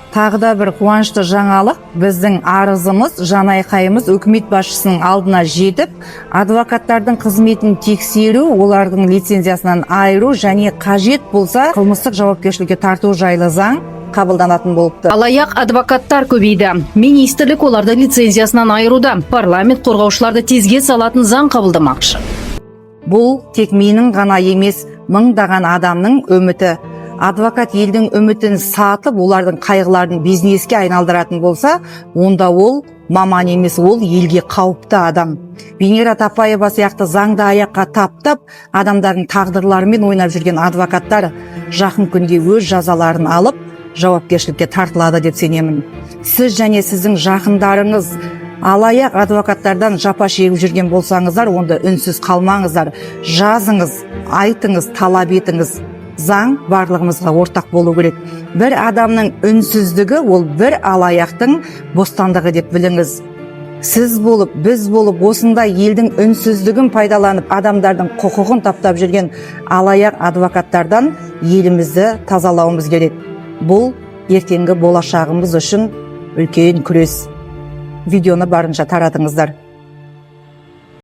Тағы да бір қуанышты жаңалық: біздің арызымыз, жанайқайымыз үкімет басшысының алдына жетіп, адвокаттардың қызметін тексеру, олардың лицензиясынан айыру және қажет болса, қылмыстық жауапкершілікке тарту жайлы заң қабылданатын болыпты. Алаяқ адвокаттар көбейді. Министрлік оларды лицензиясынан айыруда. Парламент қорғаушыларды тезге салатын заң қабылдамақшы. Бұл тек менің ғана емес, мыңдаған адамның үміті. Адвокат елдің үмітін сатып, олардың қайғыларын бизнеске айналдыратын болса, онда ол маман емес, ол елге қауіпті адам. Венера Тапаева сияқты заңды аяққа таптап, адамдардың тағдырларымен ойнап жүрген адвокаттар жақын күнде өз жазаларын алып, жауапкершілікке тартылады деп сенемін. Сіз және сіздің жақындарыңыз алаяқ адвокаттардан жапа шегіп жүрген болсаңыздар, онда үнсіз қалмаңыздар. Жазыңыз, айтыңыз, талап етіңіз. Заң барлығымызға ортақ болу керек. Бір адамның үнсіздігі — ол бір алаяқтың бостандығы деп біліңіз. Сіз болып, біз болып, осындай елдің үнсіздігін пайдаланып, адамдардың құқығын таптап жүрген алаяқ адвокаттардан елімізді тазалауымыз керек. Бұл ертеңгі болашағымыз үшін үлкен күрес. Видеоны барынша таратыңыздар.